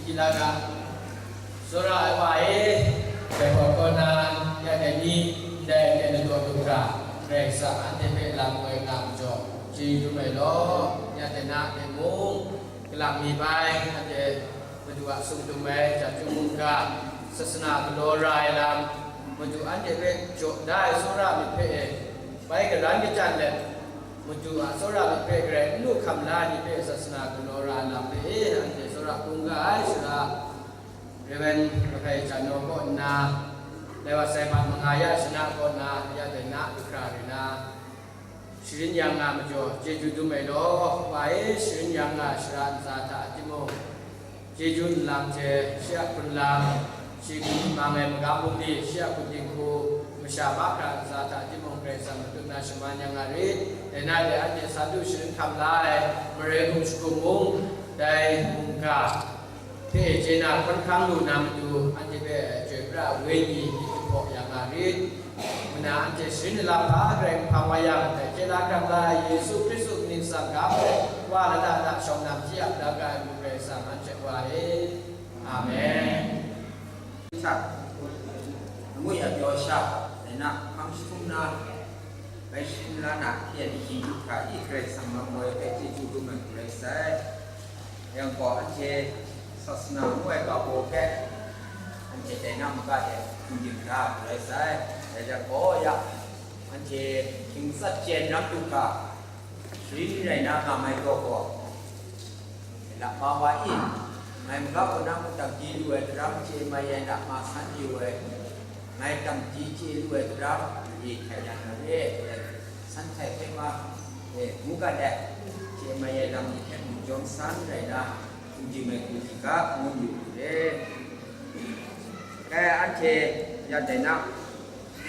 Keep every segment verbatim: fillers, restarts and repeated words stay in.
Hpyi la ga, tsawra ai wa e, dai hpawt kaw na, ya dai ni, ndai hte ladaw du hkra, Karai Kasang anhte hpe lam woi nga majaw, chyeju dum ai law, ya dai na hte mung, kalak mi bai, anhte Madu a sumdum ai, chyeju mungga, sasana galaw ra ai lam, Madu anhte hpe jaw da ai tsawra myit hpe e, bai garan kachyan let, Madu a tsawra myit hpe garai n lu hkam la ai ni hpe sasana galaw ra ai lam hpe e, anhte tsawra hkrum ga ai sara, Rev. Rahpai Jano kaw nna, lai wa sai hpa manga ya shana kaw nna, ya dai na hkra re na, sharin yang nga majaw, chyeju dum ai law, wa e sharin yang nga shara ntsa hta timung, chyeju nlang hte shi a hpun lam, shi hpun mang ai magam bungli, shi a hpun dinghku, masha mahkra ntsa hta timung Karai Kasang matut na shaman yang nga rit. Dai na de anhte sa du sharin hkam la ai, marai hkum shagum mung, dai mungga hpe chye na hkawn hkrang lu na matu, anhte hpe chyoi pra ai wenyi myit jahpaw ya nga rit. Ngu na anhte sharin lam hpa grai hpang wa yang, dai chye la hkrang la ai Yesu Hkristu ning tsang ga hpe wa lada na shawng na hpyi ap da ga ai Madu Karai Kasang anhte wa e. Amen. Hta, amu ya pyaw sha, dai na hpang jahtum na, bai jahtum la na, hpyen hkying du hkra i Karai Kasang lam woi hpe chyeju dum ai hku rai sai. Yang gaw anhte sasana ngu ai ga baw hpe, anhte dai na maga de hpung dim da hku rai sai. Dai jan gaw ya, anhte hkying tsat chyen ram du hkra, sharin rai na nga mai gaw gaw, Lama wa e, ngai maga kaw na mung dang di lu ai daram chye mai ai lama san yu ai, ngai dang di chye lu ai daram, mare hkrai ya na re, san htai hpe ma, e, ngu gat ai, chye mai ai lam ni hpe mung jawm san rai na, n di mai hku di ga, ngu yu u re. Dai anhte yan dai na,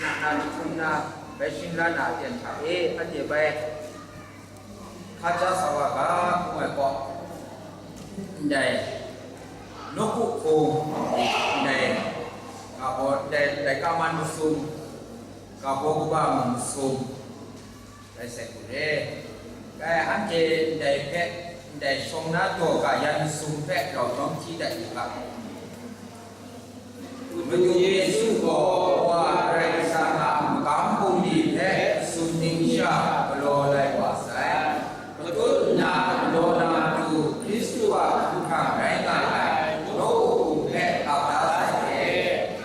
na na jahtum na, bai shing la na aten hta e, anhte bai, Hkaja sa wa ga, ngu ai gaw, ndai, nawku hpung, ndai, nga gaw, ndai, laika man masum, ga gaw kaba mung masum, rai sai hku re. Dai anhte ndai hpe, ndai shawng na daw ga yan masum hpe rau jawm hti dat yu ga. Madu Yesu gaw Wa Karai Kasang a magam bungli hpe sumning sha galaw lai wa sai. Matut nna galaw na matu Hkristu a hkumhkrang rai nga ai nawku hpung hpe kau da sai hte,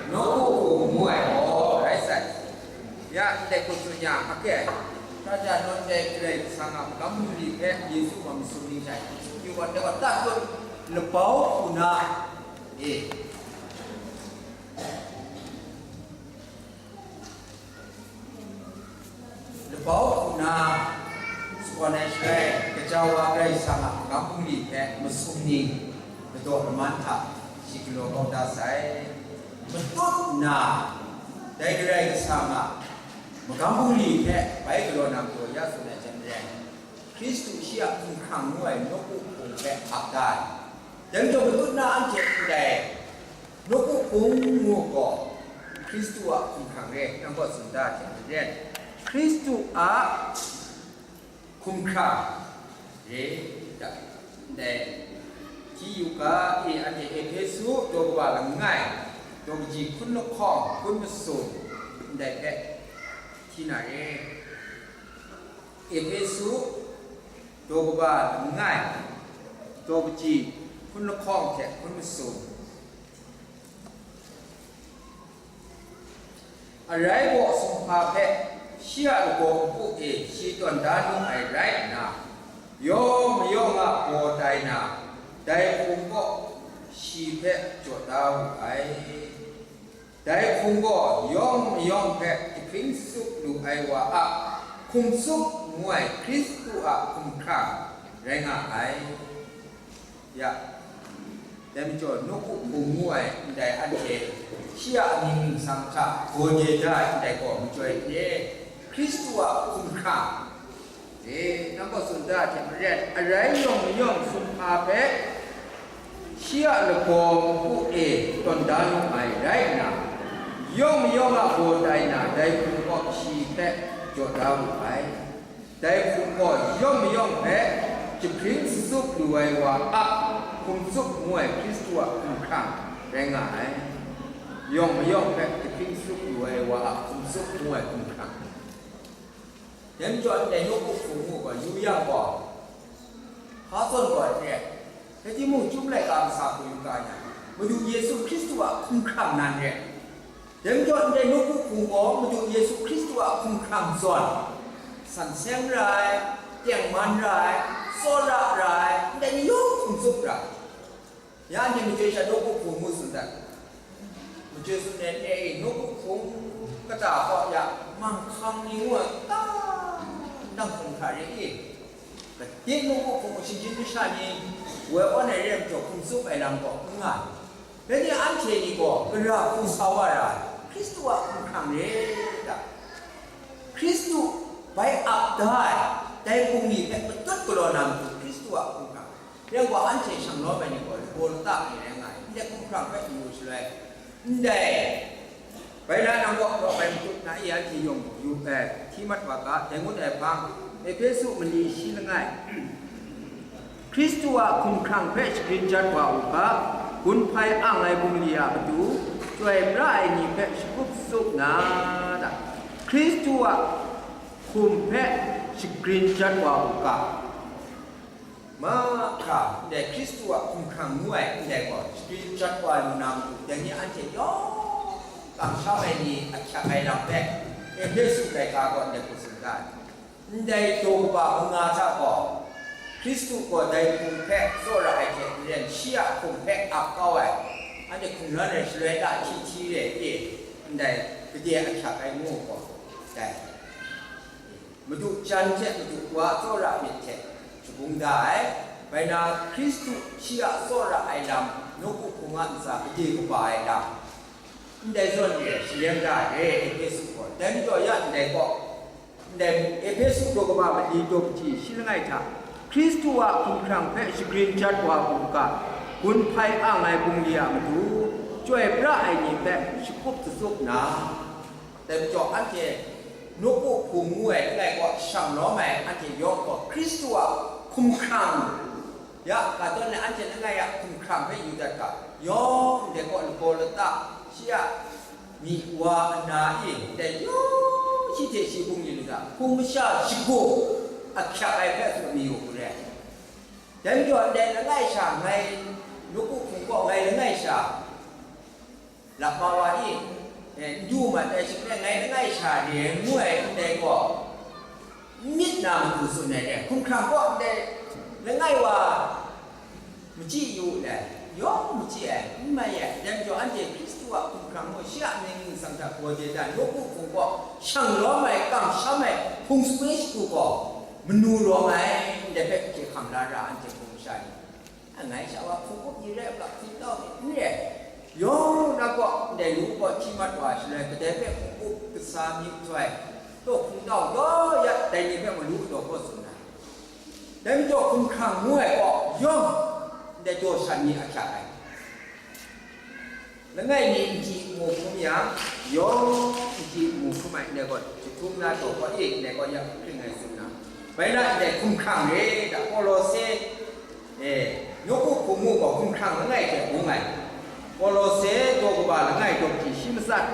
nawku hpung ngu ai gaw rai sai. Ya ndai hku tsun yang, ake, hkra ja nawn dai Karai Kasang a magam bungli hpe Yesu gaw masum ning sha, yu gaw, dai gaw, ta tut, labau hku na, e, labau hku na sagawn ai shaloi, gaja wa Karai Kasang a magam bungli hpe masum ning ladaw laman hta shi galaw kau da sai. Matut nna, dai Karai Kasang a magam bungli hpe bai galaw na matu ya tsun ai jan rai, Hkristu shi a hkumhkrang ngu ai nawku hpung hpe ap da ai. Dai majaw matut na anhte ndai nawku hpung ngu gaw, Hkristu a hkumhkrang re, nang gaw tsun da hte maren, Hkristu a hkumhkrang re, ndai hti yu ga, e, anhte Ehpesu daw kaba langai, daw kaji hkun lahkawng, hkun masum, ndai hpe hti na re. Ehpesu daw kaba langai, daw kaji hkun lahkawng hte hkun masum. Arai gaw sumhpa hpe shi a lagaw npu e shi tawn da nu ai rai nna, yawng mayawng a baw tai na, dai hpung kaw shi hpe jaw da wu ai. Dai hpung gaw yawng mayawng hpe jahpring tsup lu ai wa a hkum tsup ngu ai Hkristu a hkumhkrang rai nga ai. Ya, dai majaw nawku hpung ngu ai ndai anhte, shi a amying ningsang hta gaw de da ai ndai gaw majoi hte, Hkristu a hkumhkrang, e, nang gaw tsun da hte maren, arai yawng mayawng sumhpa hpe shi a lagaw npu e tawn da nu ai rai nna, yawng mayawng a baw tai na dai hpung kaw shi hpe jaw da wu ai. Dai hpung gaw yawng mayawng hpe jahpring tsup lu ai wa a Hkum tsup ngu ai Hkristu a hkumhkrang rai nga ai. Yawng mayawng hpe jahpring tsup yu ai wa a hkum tsup ngu ai hkumhkrang. Dai majaw ndai nawku hpung ngu gaw yu yang gaw, hpa zawn gaw n re, rai timung, chyum laika masa hku yu ga yang, Madu Yesu Hkristu a hkumhkrang nan re. Dai majaw ndai nawku hpung gaw Madu Yesu Hkristu a hkumhkrang zawn, san seng ra ai, tengman ra ai, tsawra ra ai, ndai ni yawng hkum tsup ra ai. Ya anhte majoi sha nawku hpung ngu tsun dat. Majoi tsun ai, e, nawku hpung kata kaw ya, manghkang ni ngu ai, ta, nang hpung hta re i? Gade nawku hpung shinggyim masha ni woi awn ai re ai majaw, hkum tsup ai lam gaw n nga ai. Rai timung, anhte ni gaw gara hku sa wa ra ai, Hkristu a hkumhkrang re ta? Hkristu bai ap da ai, dai bungli hpe matut galaw na matu, Hkristu a hkumhkrang. Rai wa, anhte shang lawm ai ni gaw lagaw lata ni rai nga ai, ndai hkumhkrang hpe yu shaloi, ndai bai na nang kaw rawt bai matut na i, anhte yawng yu, eh, hti mat wa ga, dai ngut ai hpang, Ehpesu mali shi langai, Hkristu a hkumhkrang hpe shagrin jat wa u ga, gun hpai ang ai bungli a matu, chyoi pra ai ni hpe shagup tsup na, da, Hkristu a hkum hpe shagrin jat wa u ga, mahkra ndai Hkristu a hkumhkrang ngu ai ndai gaw shagrin jat wa lu na matu, dai ni anhte yawng kamsham ai ni ahkyak ai lam hpe Ehpesu laika gaw ndai hku tsun ga ai. Ndai daw kaba manga hta gaw, Hkristu gaw dai hpung hpe tsawra ai hte maren, shi a hkum hpe ap kau ai, anhte hkungran ai shaloi la hti hti re i, ndai gade ahkyak ai ngu gaw, dai Madu jan hte Madu wa tsawra myit hte shabung da ai, bai na Hkristu shi a tsawra ai lam, nawku hpung a ntsa gade kaba ai lam, ndai zawn e shalem da ai re, Ehpesu gaw. Dai majaw ya ndai kaw, ndai Ehpesu daw kaba mali daw kaji shi langai hta, Hkristu a hkumhkrang hpe shagrin jat wa u ga, gun hpai ang ai bungli a matu, chyoi pra ai ni hpe shagup tsup na, dai majaw anhte nawku hpung ngu ai langai kaw shang lawm ai anhte yawng gaw Hkristu a hkumhkrang, ya, ga tawn ai anhte langai a hkumhkrang hpe yu dat ga, yawng ndai kaw lagaw lata, shi a myi wa ana e, ndai yawng shi hte shi bungli lu ga, hpung masha shagu ahkyak ai hpe tsun mayu hku re. Dai majaw ndai langai sha ngai, nawku hpung kaw ngai langai sha, lap ma wa i, e, n du mat ai shing rai, ngai langai sha re ngu ai ndai gaw, n myit na matu tsun ai re, hkumhkrang kaw ndai langai wa machyi yu le, yawng machyi ai, n mai ai. Dai majaw anhte Hkristu a hkumhkrang gaw shi a mying ningsang hta gaw je dan, nawku hpung kaw shang lawm ai, kamsham ai, hpung sape shagu gaw manu rawng ai, ndai hpe hkye hkam la ra, anhte hpung masha ni. Langai sha wa hpung up ni rai u ga, hpung tau ni n re. Yawng na gaw ndai lu gaw hti mat wa shaloi, kadai hpe hpung up kasa mi hkoi, taw hpung tau daw ya, dai ni hpe malu daw kawt tsun ai. Dai majaw hkumhkrang ngu ai gaw yawng ndai daw shan ni ahkyak ai. Langai mi n chyi n mu hkrum yang, yawng n chyi n mu hkrum ai ndai gaw, jahtum na taw gaw e, ndai gaw ya hkring ai tsun na. Bai na ndai hkumhkrang re, da Kolose, e, nawku hpung ngu gaw hkumhkrang langai hte bung ai. Kolose daw kaba langai daw hpyi shi matsat.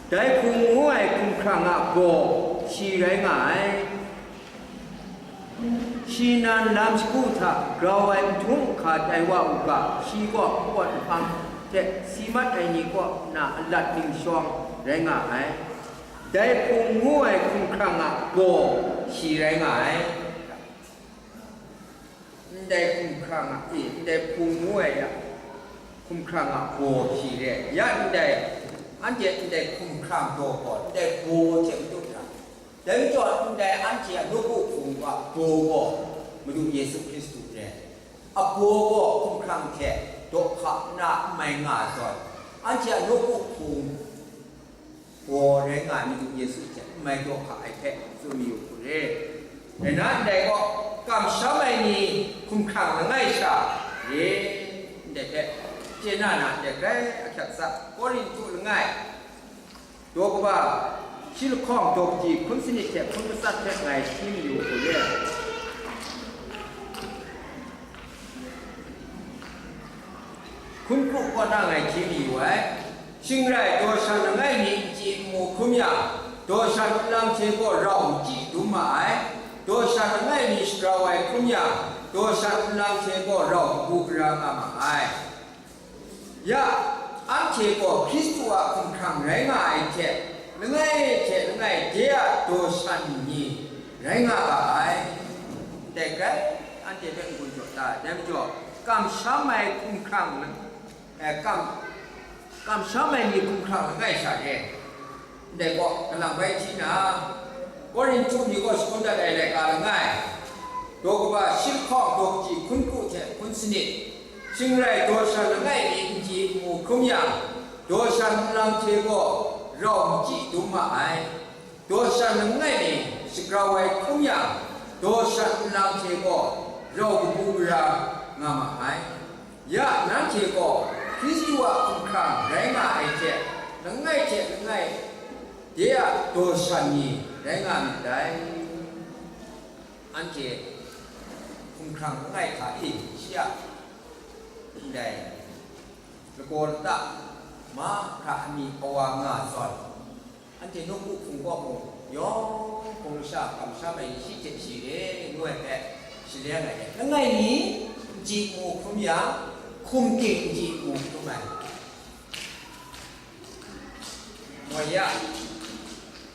Dai hpung ngu ai hkumhkrang a gaw shi rai nga ai. Shi nan lam shagu hta grau ai nhtum hka tai wa u ga, shi gaw npawt nhpang hte si mat ai ni kaw na alat ningshawng rai nga ai. Dai hpung ngu ai hkumhkrang a gaw shi rai nga ai. Ndai hkumhkrang a, e, ndai hpung ngu ai ya, hkumhkrang a gaw shi re. Ya ndai, anhte ndai hkumhkrang daw gaw, ndai gaw hte matut ra. Dai majaw ndai anhte a nawku hpung a gaw gaw, Madu Yesu Hkristu re. A gaw gaw hkumhkrang hte daw hka na n mai nga ai zawn, anhte a nawku hpung gaw rai nga ai Madu Yesu hte n mai daw hka ai hpe tsun mayu hku re. Rai na, ndai gaw, kamsham ai ni hkumhkrang langai sha re, ndai hpe chye na na, ndai grai ahkyak sa, Korinhtu langai, daw kaba, shi lahkawng daw kaji hkun sanit hte hkun matsat hpe ngai hti mayu hku re. Hkun kru kaw na ngai hkye mayu ai. Shing rai, daw shan langai mi n chyi n mu hkrum yang, daw shan nlang hte gaw rau n chyi dum ma ai. Daw shan langai mi shagrau ai hkrum yang, daw shan nlang hte gaw rau kabu gara nga ma ai. Ya, anhte gaw Hkristu a hkumhkrang rai nga ai hte, langai hte langai de a daw shan ni rai nga ga ai. Ndai grai, anhte hpe n-gun jaw ta ai. Dai majaw, kamsham ai hkumhkrang, eh, kam-, kamsham ai ni hkumhkrang langai sha re. Ndai gaw, kalang bai hti na, Korinhtu ni gaw shakawn dat ai laika langai, daw kaba shi lahkawng daw kaji hkun kru hte hkun sanit, shing rai daw shan langai mi n chyi n mu hkrum yang, daw shan nlang hte gaw rau n chyi dum ma ai. Daw shan langai mi shagrau ai hkrum yang, daw shan nlang hte gaw rau kabu gara nga ma ai. Ya, nanhte gaw Hkristu a hkumhkrang rai nga ai hte, langai hte langai de a daw shan ni rai nga myit dai. Anhte hkumhkrang langai hta e, shi a, ndai lagaw lata mahkra amying awa nga zawn, anhte nawku hpung kaw mung, yawng hpung sha kamsham ai shi hte shi re ngu ai hpe shaleng ai, langai mi n chyi n mu hkrum yang, hkum ting n chyi n mu hkrum ai. Moi ya,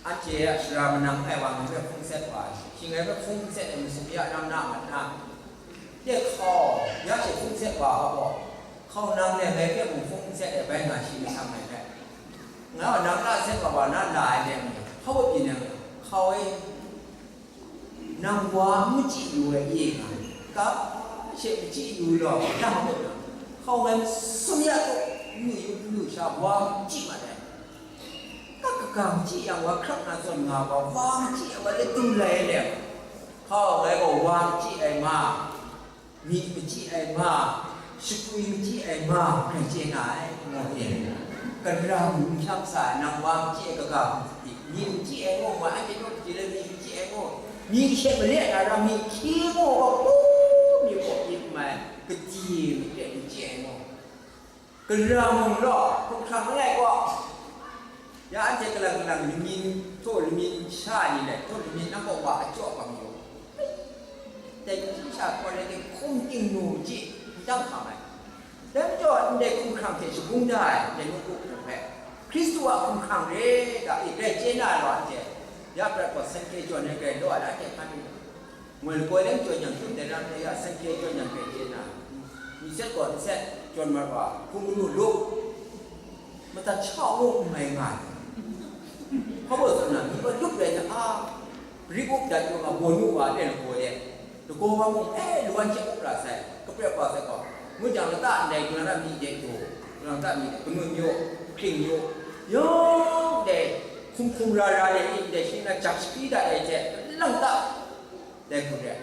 anhte a sara manang ai wa ngai hpe hpung set wa ai, shi ngai hpe hpung set ai masum ya ram na mat na, de hkau ya hte hpung set wa hkau gaw, hkau nang le ngai hpe mung hpung set ai bai nga shi masang ngai hpe, nga wa nang la set wa wa na la ai de, hkau byin ai, hkau e. Nang wa n machyi yu ai e nga, ka she machyi yu law, nang a mung, hkau ngai masum ya taw, n lu yu n lu sha, wa machyi mat ai. Ka kaga machyi yang wa hkrap na zawn nga wa, wa machyi yang wa latu lai ai le, hkau ngai gaw wa machyi ai ma, myi machyi ai ma, shapwi machyi ai ma, hkrai chye nga ai, ngu e. Karam n hkyang sa ai, nang wa machyi ai kaga hku, myi machyi ai ngu, ma anhte naw hte le myi machyi ai ngu, myi hkye male na ram myi hkye ngu, wa hku myi hku myit mai, gade made machyi ai ngu, karam mung law, hkumhkrang langai gaw, ya anhte kalang kalang lamyin htaw lamyin sha ni let htaw lamyin nang gaw wa a jaw bang yaw, dai hpyi sha hkaw rai hte hkum ting nu chyi, n dang hkam ai. Dai majaw, ndai hkumhkrang hte shagun da ai, ndai nawku hpe, Hkristu a hkumhkrang re ga, e, grai chye na ai wa hte, ya prat gaw san hkye jawn ai grai law ai, la hte hkan ngu ai, lagaw leng jawn yang, hkyun dai ram hte ya san hkye jawn yang grai chye na, myit set gaw nset jawn mat wa, hpung manu lup, madat sha u n mai nga ai. Hpa baw zawn na, myi wa lup rai na, a, rik up dat yu nga, baw nu wa, le lagaw le, lagaw wa mung, e, lawan hte up ra sai, kaprep wa sai gaw, ngu jang lata ndai, kalang lata myi de daw, kalang lata myi de, kanun yaw, hkring yaw, yawng dai, hkum hkum ra ra de, ndai shi na jak shakri dat ai hte, kalang lata, dai hku re ai.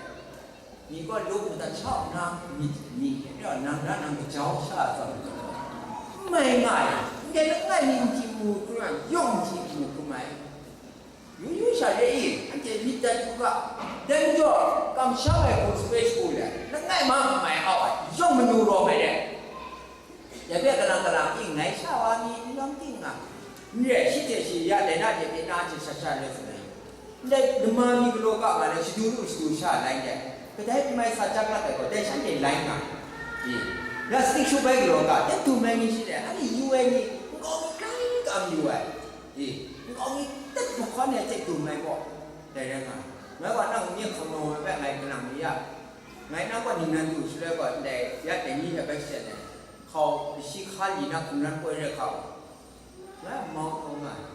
Myi gaw lup madat sha u na, myi, myi hte rau nang ra nang kajau sha zawn, n mai nga ai, ndai langai mi n chyi mu hkrum ai, yawng n chyi mu hkrum ai. Yu yu sha re i, anhte myit dat yu ga, dai majaw, kamsham ai hku sape shagu le, langai ma n mai au ai, yawng manu rawng ai re. Ya bye kalang kalang ting ngai sha wa mi n lawm ting nga, n re, shi hte shi ya dai na hte pyi na hte shat sha rai tsun ai. Ndai nama mi galaw ga nga le, shadu lu shadu sha lai ndai. Kadai n mai sa chyang mat ai gaw, dai shanhte lai nga. I, ya stick shoe bai galaw ga, tet dum ai ni shi le, ani yu ai ni, nkau mi krai kam yu ai. I, nkau mi tet mahkawn ai tet dum ai gaw, dai rai nga. Ngai wa nang myit hkawng nawng ai hpe ngai kanang mi ya. Ngai nang gaw ningnan du shaloi gaw, ndai ya dai ni hte bai shaten ai. Hkau, shi hka li na hkungran poi re hkau. Ngai mau hkau nga ai.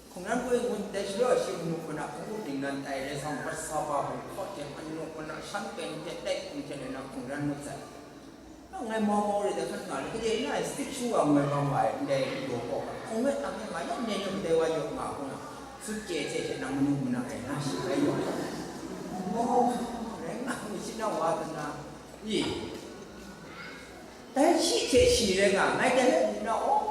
Hkungran poi ngun dai shaloi shi manu hku na hpung up ningnan tai rai sa, mat sa ba hku hkaw hte, manu hku na shan pen hte tai hpung hte rai na hkungran ngut sai. Ngai mau mau rai dai hkan nga, gade na ai stick shoe wa ngoi bang wa ai, ndai daw kaw hkung rai tam yang nga, yawng nen yawng kadai wa yawng nga hku na, sut chye hte hte nang manu muna rai na shi rai yawng. Oh, rai nga, ngu shi na wa hkana, i, dai shi hte shi rai nga, ngai dai rai nna, oh,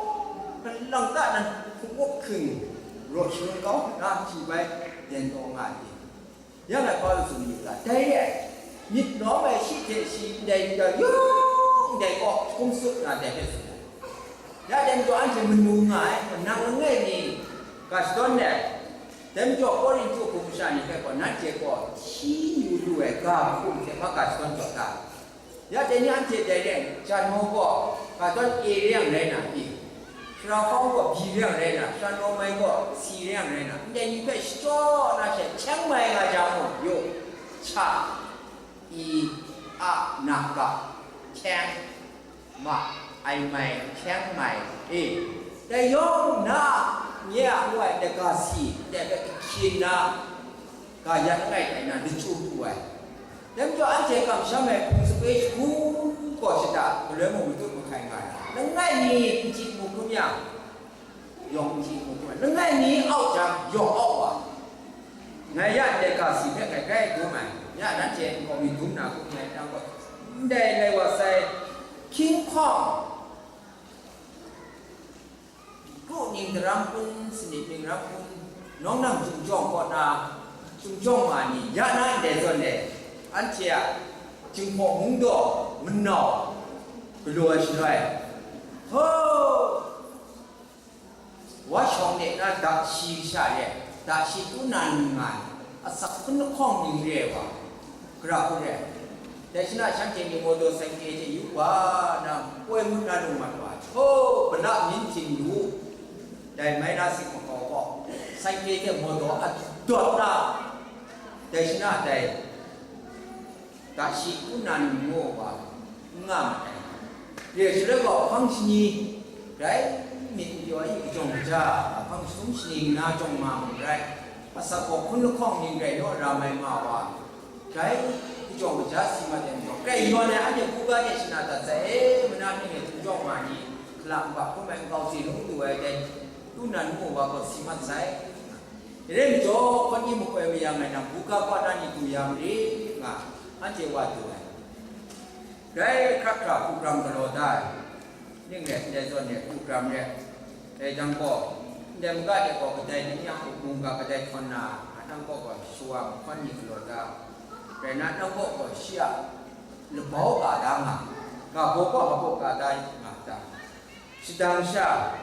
kalang ta nan hpung up hkring raw shangun kau hkra hti bai, den taw nga ai. Yang ngai hpa lu tsun yu ga, dai re ai, myit nawng ai shi hte shi ndai yu ga, yawng dai gaw hkum tsup na dai hpe tsun ai. Ya dai majaw anhte manu nga ai, nang langai mi ga shadawn ai. Dai majaw Korinhtu hpung masha ni hpe gaw, nanhte gaw hti yu lu ai ga hkum hte hpa ga shadawn jaw ta? Ya dai ni anhte dai re ai, janmau gaw ga shadawn A re yang rai na pyi, sara hkawng gaw B re yang rai na, sara nawmai gaw C re yang rai na, ndai ni hpe shachyaw na she hkyeng mai nga jang mung, yu, cha, i, a, na, ga, hkyeng, ma, ai mai, hkyeng mai, e. Dai yawng na, nye a ngu ai daga si, dai hpe ahkyin na, ga yan langai tai na, lachyum pru ai. Dai majaw anhte kamsham ai hpung sape shagu gaw shada, galoi mung matut mahkai nga ai. Langai mi n chyi mu hkrum yang, yawng n chyi mu hkrum ai. Langai mi au jang, yawng au wa. Ngai ya ndai ga si hpe ngai grai dum ai. Ya nanhte nkau mi dum na hkrum ai, nang gaw ndai lai wa sai. Hkying hkawng, kru ning daram kun, sanit ning ram kun, nawng nang chyum jawng kaw na, chyum jawng ma ni, ya na ndai zawn e, anhte a Jinghpaw mungdaw manau galaw ai shaloi, ho, wa shawng de na dakshi kasha re, dakshi tu na ning nga ai, asak hpun lahkawng ning re ai wa, gara hku re ai. Dai shana shanhte ni mawdaw saikre hte yu wa na, koi ngut na lung mat wa, htaw, bala myin hting yu, dai mai na sik makau gaw, saikre hte mawdaw adawt na, dai shana dai, dakshi tu na ning ngu wa, n nga mat ai. Re ai shaloi gaw, hpang shani rai myit n pyaw ai, kajawng kaja, hpang shatum shani nna jawng ma mung rai, asak gaw hpun lahkawng ning rai naw ra mai ma wa, grai kajawng kaja si mat ai majaw, grai yawn ai anhte hku ga de shana dat sai, e, mana ning e htum jawng ma ni, hkala nbak hkrum ai nkau si lung du ai dai, tu nan ngu wa gaw si mat sai. Dai rai majaw, hkawn ni makoi mayang ai nang, buga kaw na ni du ya mare nga, anhte wa du ai. Grai hkrak hkra hku gram galaw da ai. Ning rai, ndai zawn re, hku gram re. Dai jang gaw, ndai maga de gaw kadai ning yang hku mungga kadai htawn na, a nang kaw gaw shawa mahkawn ni galaw da. Rai na, nang kaw gaw shi a labau ka da nga, ga baw gaw ga baw ka da nga ta? Shadang sha,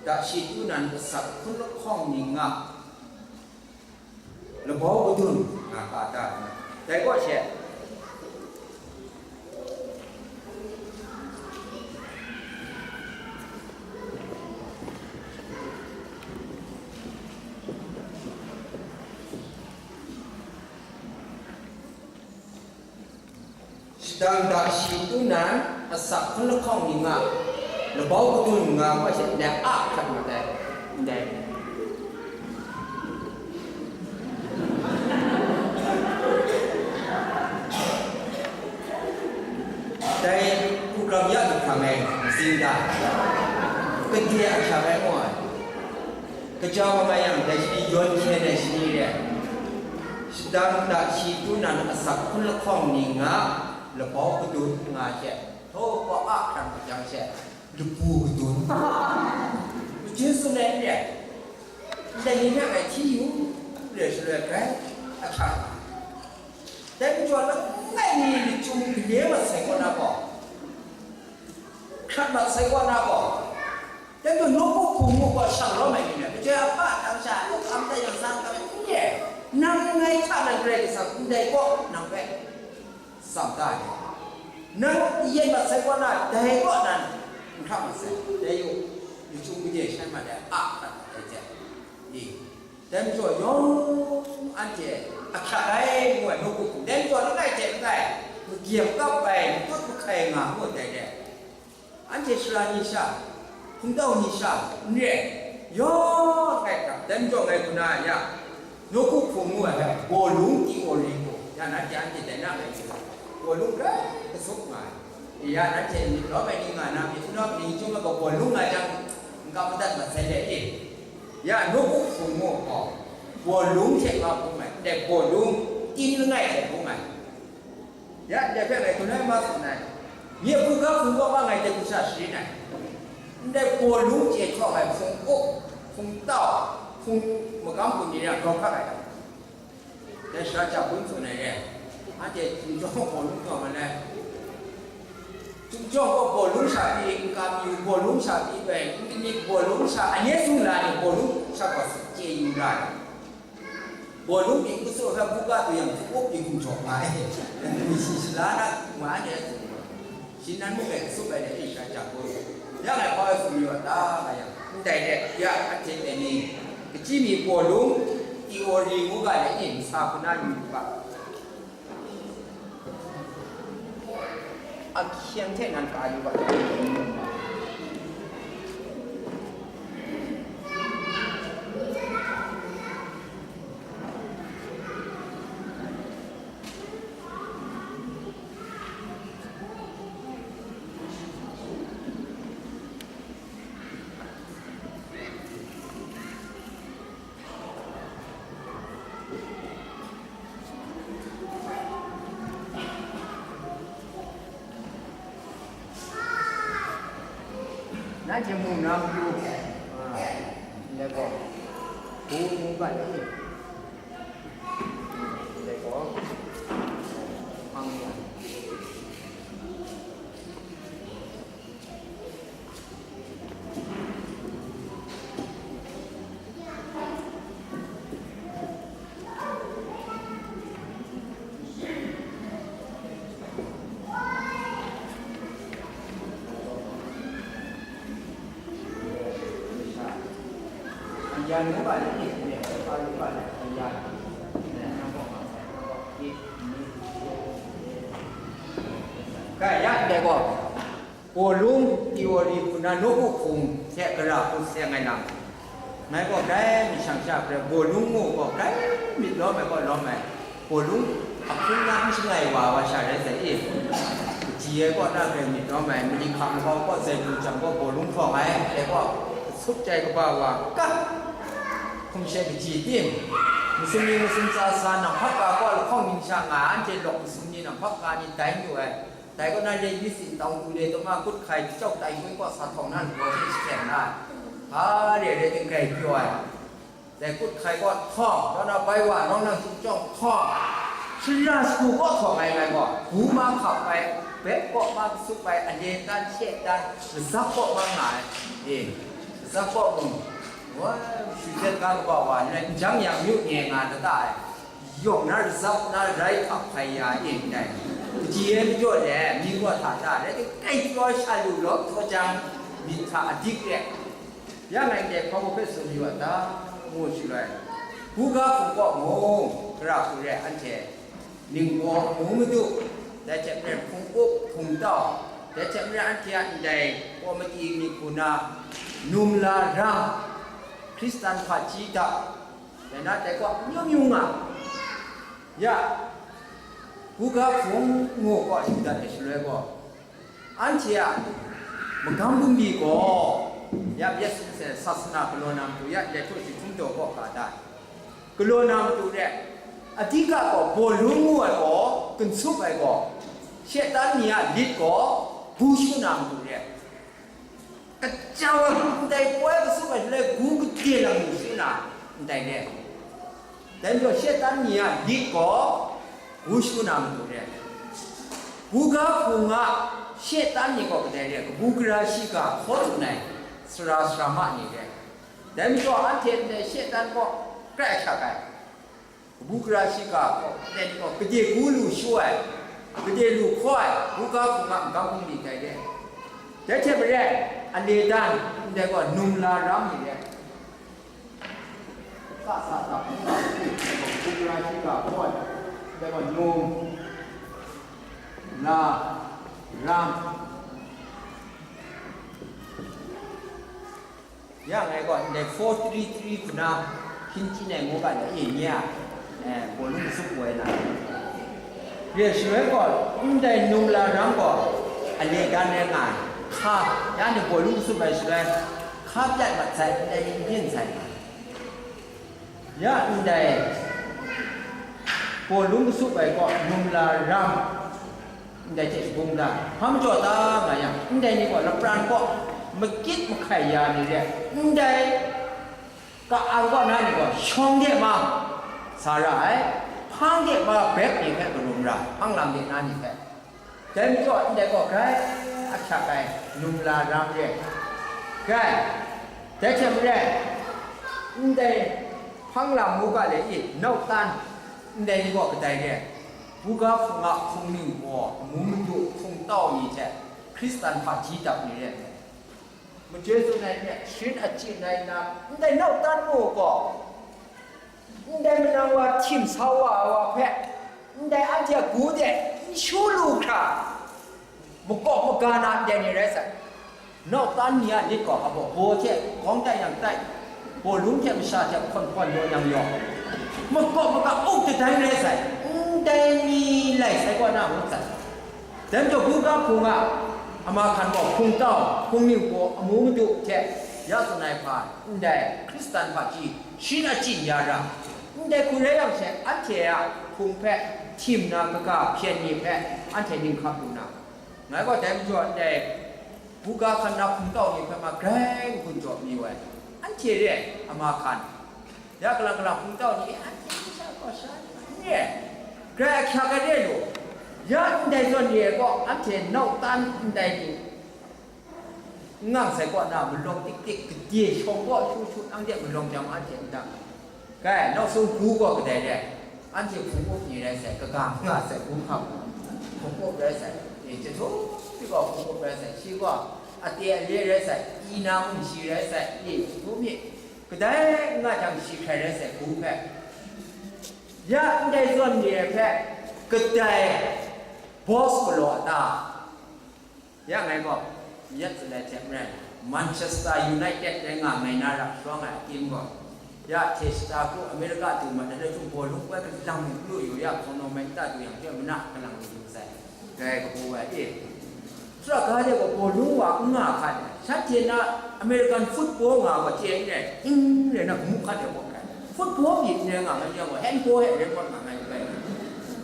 dakshi tu nan asak hpun lahkawng ning nga, labau kadun nga ka ta? Dai kaw she, shadang dakshi tu nan asak hpun lahkawng ning nga, labau kadun nga, nga she ndai a hkrat mat ai, ndai. Dai hku gram ya du hkra ngai, zing da, kade a hkya rai ngu ai. Kaja wa mai yang, dai shi yawn hkyen ai shani re ai. Shadang dakshi tu nan asak hpun lahkawng ning nga, labau kadun nga hte, htaw, kaw a hkrang hkajang hte, labu kadun. Machyin tsun ai n re ai. Ndai ni hpe ngai hti yu re ai shaloi grai ahkyak nga. Dai majaw langai mi lachyum gale mat sai kaw na gaw, hkrat mat sai kaw na gaw, dai majaw nawku hpung mu gaw shang lawm ai ni rai, majoi a pa a tang sha, a kam tai yang sa n kam ai, n re ai. Nang ngai hta nan Karai Kasang ndai kaw nang hpe tsam da ai. Nang yen mat sai kaw na, dai kaw nan n hkra mat sai. Dai yu, lachyum gade shai mat ai, a hkrat mat ai hte, i, dai majaw yawng anhte ahkyak ai ngu ai nawku hpung, dai majaw langai hte langai, magyen kap ai, matut mahkai nga ngu ai dai re. Anhte sara ni sha, hpungtau ni sha, n re ai, yawng langai hkra, dai majaw ngai hku na ya, nawku hpung ngu ai hpe, bawlung ti gaw ring gaw, ya nanhte anhte dai na ngai hku, bawlung rai kasup nga ai. Ya nanhte myit lawm ai ni nga na, myit n lawm ai ni chyum ai gaw, bawlung nga jang, n kap madat mat sai le e. Ya nawku hpung ngu gaw, bawlung hte nga hpung ai, ndai bawlung tin langai hte hpung ai. Ya, ndai hpe ngai hkun ai ma tsun ai. Nye hpung ga hpung kaw nga ngai de hku sha sharin ai. Ndai bawlung chye htaw ai hpung up, hpung tau, hpung magam hpung ni rai grau hkrak ai. Dai sara ja bun tsun ai re. Anhte hpung jawng bawlung taw nga ai. Sumjawng gaw bawlung sha pyi n kam yu, bawlung sha pyi bai n kanit, bawlung sha, anye sung la ni bawlung sha gaw chye yu ra ai. Bawlung pyi n kutsaw hpe buga tu yang, hpung up pyi hkum jaw nga ai. Misi shala na nga ai, shi nan mung bai kutsup ai de, e sha jang gaw, ya ngai hpa ai sumri wa ta nga yang, ndai de, ya, a hte e ni, kachyi mi bawlung, theory ngu ga de, e, nsa hku na yu ga. Ahkyeng hte nan ka yu ga. Nanhte mu na matu, a, ndai gaw, hku mu ga le, ndai gaw, hpang ya. Kaya ndai gaw, Bawlung theory hku na nawku hpung hte gara hku seng ai lam, ngai gaw grai myit shang sha hpe bawlung mu gaw grai myit lawm ai gaw lawm ai, bawlung ahkung na n shangai wa ai wa sha rai sai i? Kaji ai kaw na grai myit lawm ai, mali hkam makau kaw zai pru jang gaw bawlung hpawng ai, dai gaw kasup chyai kaba wa kap hkum she kaji tim? Masum ni masum tsa sa, nang hpap ga kaw lahkawng ning sha nga ai, anhte lawk masum ni nang hpap ga ni dai n lu ai. Dai kaw na, lye yu sin tawng du le tawma kut hkai jachyawk tai ngwi kaw sa htawng na lagaw hte shaten na ai. Hpa re re ting grai pyaw ai. Dai kut hkai kaw htawng, kaw na bai wa nawng nang chyum chyawng htawng, shara shagu kaw htawng ai ngai gaw, bu ma hkap ai, bek kaw ma kasup ai, ale tan, she tan, lazap kaw ma nga ai. E, lazap kaw mung, wa, shu zet ga kaba wa, n rai, n jang yang myu nye nga da ta ai. Yawng na razap na rai hkap hkai ya e ndai. Kaji ai majaw le, mi wa hta da, rai kai pyaw sha lu lawm taw jang, myit hta adik re. Ya ngai ndai hpa hpe tsun yu a ta, ngu shaloi, buga hpung kaw mung, gara hku re anhte, ningbaw amu madu, dai hte maren hpung up, hpung tau, dai hte maren anhte a ndai kawmati myit hku na, num la rang, Hkristan hpaji hta, Dai na dai kaw amyu myu nga. Ya, buga hpung ngu kaw lu dat ai shaloi gaw, anhte a magam bungli gaw, ya, Yesu Hkristan sasana galaw na matu ya, ndai htaw shi hkungdaw kaw ga da ai. Galaw na matu re, adika gaw bawlung ngu ai gaw, ginsup ai gaw, Shaitan ni a lit gaw, bu shu na matu re. Kacau ai ndai poi kasup ai shaloi, gu gade lang lu shu na, ndai re. Dai majaw, Shaitan ni a lit gaw, gu shu na matu re. Buga hpung a Shaitan ni gaw kadai re, kabu gara shiga hkaw tsun ai, sara sarama ni re. Dai majaw, anhte ndai Shaitan gaw krai ahkyak ai. Kabu gara shiga gaw, nen gaw, gade gu lu shu ai, gade lu hkaw ai, buga hpung a magam bungli dai re. Dai hte maren, ale dan, ndai gaw, num la ram ni re. Sa sa sa, kabu gara shiga hkaw ai, ndai gaw, num la ram. Ya ngai gaw ndai four three three hku na hpyin chyin ai ngu ga le, e, nye a, eh, bawlung kasup woi na. Re shaloi gaw, ndai num la rang gaw, ale dan rai nga ai. Hka, ya ni bawlung kasup ai shaloi, hka pyat mat sai, ndai ni n byin sai. Ya ndai bawlung kasup ai kaw num la ram, ndai hte shagun da, hpa majaw ta nga yang, ndai ni gaw lapran kaw makit mahkai ya ni re, ndai ka-ang kaw na ni gaw shawng de ma sa ra ai, hpang de ma bek ni hpe karum ra, hpang lam de na ni hpe. Dai majaw ndai gaw grai Hta kai, num la ram re. Kai, dai hte maren, ndai hpang lam mu ga le i, nau tan, ndai ni gaw kadai re. Buga hpung a hpung ning gaw, amu madu hpung tau ni hte, Hkristan hpaji dap ni re ai. Majoi tsun ai hte, sharin achyin ai na, ndai nau tan mu gaw, ndai manang wa htim sa wa ai wa hpe, ndai anhte a gu de n shu lu hkra, makawp maga na ndai ni rai sai. Nau tan ni a lit gaw, abaw baw hte gawng tai yang tai, bawlung hte masha hte hkawn hkawn yaw yang yaw, makawp maga up dadai rai sai. Ndai ni lai sai kaw na ngut sai. Dai majaw, buga hpung a, a ma hkan gaw hpung tau, hpung ning gaw amu madu hte ya tsun ai hpa, ndai Hkristan hpaji sharin achyin ya ra, ndai hku rai yang she, anhte a hpung hpe htim na kaga hpyen ni hpe anhte ning hkap lu na, ngai gaw dai majaw ndai buga hkan na hpung tau ni hpe ma grai n-gun jaw mi wai, anhte re ai a ma hkan. Ya kalang kalang hpung tau ni, anhte sha gaw sha ni, grai ahkyak ai re lu, ya ndai zawn re ai gaw, anhte nau tan ndai ni, n ngang sai kaw na, malawng tik tik, gade shawng kaw shu shu, anhte malawng jang anhte n dang. Kai, nau sung hku gaw kadai re, anhte hpung up ni rai sai, kaga nga sai, hpung hkam, hpung up rai sai, e, chyahtum mi gaw hpung up rai sai, shi gaw ate ale rai sai, i na mung shi rai sai, e, chyahtum mi, kadai nga jang shi hkrai rai sai, hku hpe. Ya ndai zawn ni ai hpe kadai boss galaw a ta? Ya ngai gaw, yat tsun ai hte maren, Manchester United rai nga ngai na ra shawng ai akim gaw, ya hte shata kru America du mat ai rai htum, bawlung poi kalang lu yu ya, hkawng nawng mai nta du yang, hte mana kalang lu yu sai, dai kabu ai e. Sura ga de gaw bawlung wa n nga hkat ai, shanhte na American football nga gaw chye n rai, n rai na gamu hkat ai gaw hkrai, football myit n rai nga ngai yang gaw, handball hte rai mat nga ngai bai.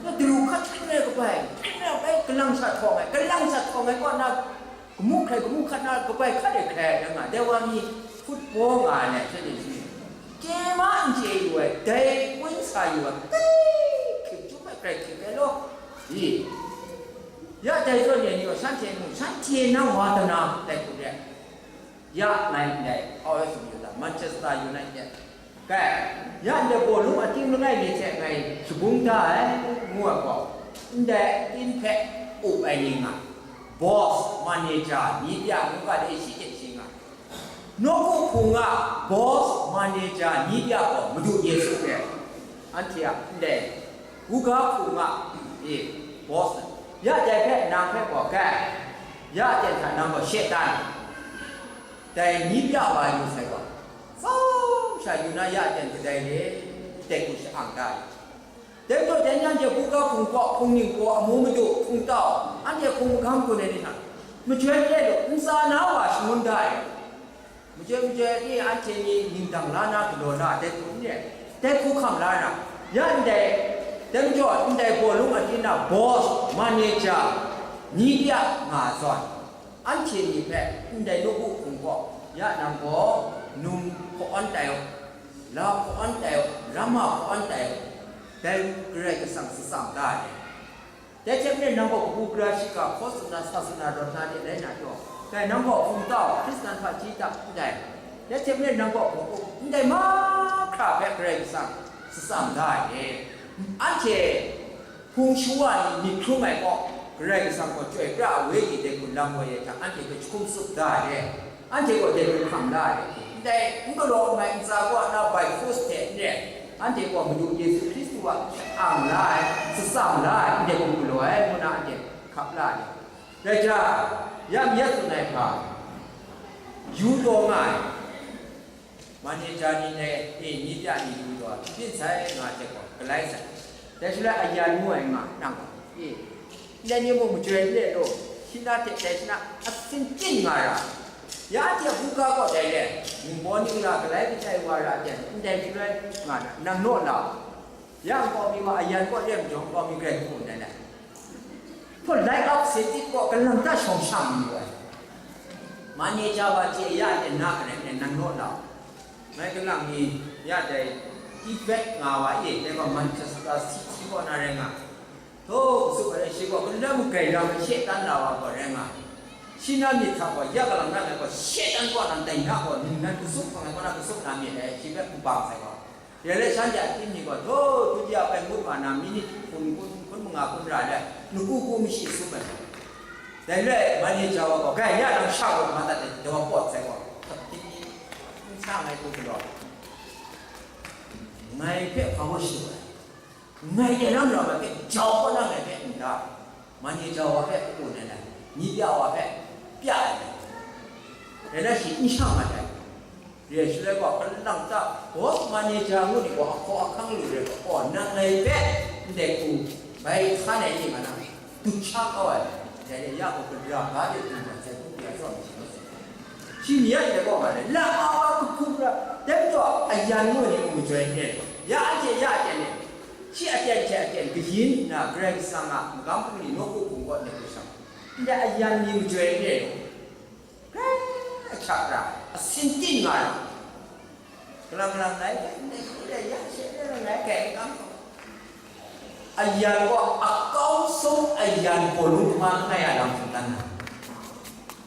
Na daru hkat n rai kabai, n rai bai, kalang sha htawng ai, kalang sha htawng ai kaw na, gamu hkrai, gamu hkat na kabai hkat e hkrai ai nga, dai wa mi football nga ai hte ni shi, chye ma n chye yu ai, dai kun sa yu ai, kai hkyip chyum ai, grai hkyip ai law, i, ya dai zawn e ni gaw, shanhte mung, shanhte nang wa dana dai hku re. Ya ngai ndai, hkau ai sumyu ta, Manchester United. Kai, ya ndai bawlung ating langai mi hte ngai shabung da ai, ngu ai gaw, ndai ating hpe up ai ni nga, boss, manager, ni bya ngu ga de shi hte shi nga. Nawku hpung a boss, manager, ni bya gaw Madu Yesu re. Anhte a ndai buga hpung a, e, boss, ya dai hpe nang hpe gaw kai, ya ten hta nang gaw Shetan. Dai ni bya wa yu sai gaw, tsawm sha yu na ya ten kadai re, dai hku sha-ang da ai. Dai majaw, dai ni anhte buga hpung kaw, hpung ning kaw, amu madu, hpung tau, anhte hpung magam gun ai ni hta, majoi re lu, ntsa na wa shangun da ai. Majoi majoi ni anhte ni ningdang la na, galaw na, dai hku n re, dai hku hkam la na, ya ndai, dai majaw ndai bawlung atin a boss, manager, ni bya nga zawn, anhte ni hpe ndai nawku hpung gaw, ya nang gaw num hpawn tai u, la hpawn tai u, rama hpawn tai u, dai Karai Kasang shatsam da ai. Dai hte maren nang gaw kabu gara shiga hkaw tsun na, sa tsun na, rawt na de rai na pyaw, dai nang gaw hpung tau, Hkristan hpaji dap ndai, dai hte maren nang gaw hpung up ndai mahkra hpe Karai Kasang shatsam da ai. Anhte hpung shu wa ni myit hkrum ai kaw, Karai Kasang gaw Chyoi pra ai Wenyi dai hku lam woi ai hta, anhte hpe jahkum tsup da ai, anhte gaw dai hku hkam la ai, ndai n galaw n mai ntsa kaw na by force hte n rai, anhte gaw Madu Yesu Hkristu a ang la ai, shatsam la ai, ndai hku galaw ai, ngu na anhte hkap la ai. Rai jang, ya mi ya tsun ai hpa, yu taw nga ai. Manager ni dai, e, ni bya ni yu taw, byin sai nga ai hte gaw, galai sai. Dai shaloi ayan ngu ai nga, nang gaw, e, ndai ni mung majoi n re law, shi na hte dai shi na asin chyin nga ra. Ya anhte a buga gaw dai re, ningbaw ning ra, galai kachai wa ra hte, ndai shaloi nga na, nang naw la u. Ya nkau mi wa ayan kaw re majaw, nkau mi grai hku n rai ai. Hpaw lai ap se tit kaw, kalang ta shawng shang yu ai. Manager wa hte ya de na garai nang naw la u. Ngai kalang mi ya dai Tibet nga wa e, dai gaw Manchester City kaw na rai nga. Htaw, kasup ai shi gaw, kalum magai ram ai she tan la wa gaw rai nga. Shi na myit hta gaw, ya galang na ai gaw, shatan kaw nan dai na gaw, ningnan kasup hpang ai kaw na kasup na myit ai, shi hpe n bang sai gaw. Ya le shanhte a tim ni gaw, htaw, dutiya pai ngut wa na, minit hkun, hkun, hkun manga hkun ra le, laku ku mashi sum ai. Dai le, manager wa gaw, gai ya nang sha gaw, ma dat ai, dawa pawt sai gaw, n sha ngai ku galaw. Ngai hpe hpa wa shi ai. Ngai de lam lam ai hpe jau kaw na ngai hpe n da, manager wa hpe kau na lai, myi pya wa hpe pya ai lai, dai na shi n shang mat ai. Re ai shaloi gaw, kalang ta boss manager ngu ni gaw ahkaw ahkang lu re gaw, aw, nang ngai hpe ndai hku bai hkan ai ni ma na, dum sha kau ai, dai re ya gaw, gadara ga de du ai, sai hku ya shawng ai shi. Shi mi ya ni gaw ma le, la ma wa hku hku ra, dai majaw ayan ngu ni mung majoi n re, ya aten, ya aten e, shi aten hte aten kayin nna Karai Kasang a magam hpung ni nawku hpung kaw net lu shang, ndai ayan ni majoi n re, grai ahkyak ra, asin ting nga ra, kalang kalang lai, ndai hku re, ya she re, ngai kai n kam hku. Ayan gaw akau sung ayan gaw lung hkama n ai a lam hpung dan na.